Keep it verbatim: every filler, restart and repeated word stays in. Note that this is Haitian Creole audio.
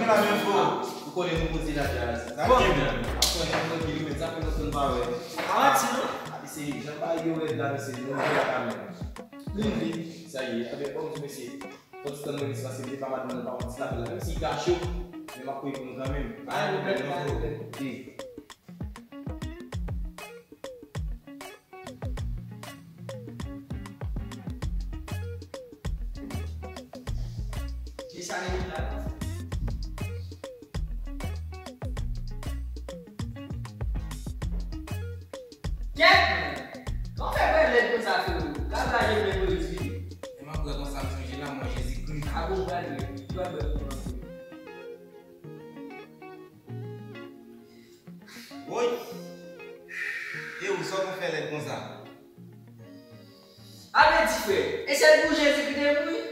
Ou konnen nou poze la djaz. Bon, men. Apre, nou trankil, men sa fè lontan n pa wè. Avanti, non? Ah, mesye, jan bagay yo rèd la, mesye, nou vin la kanmenm. Vin, vin. Sa ye, anben, bon, mesye. Fò ti tann mwen, mesye, paske m te ba madanm nan pa yon ti lapèl la. Menm si l ka cho, men m ap voye pou nou kanmenm. Pa gen pwoblèm, pa gen pwoblèm. Ki sa li la? Kèt! Kòman fè bwè lèd konsa, frero? Gad la, je mwen polis, wi. E m ap bwè konsa, m sonje lanmò Jezikri. A bon, gade, li va bwè pou mwen. Woy! E ou, sa w konn fè lèd konsa? Ape di, frè, e sèl pou Jezi ki te mouri?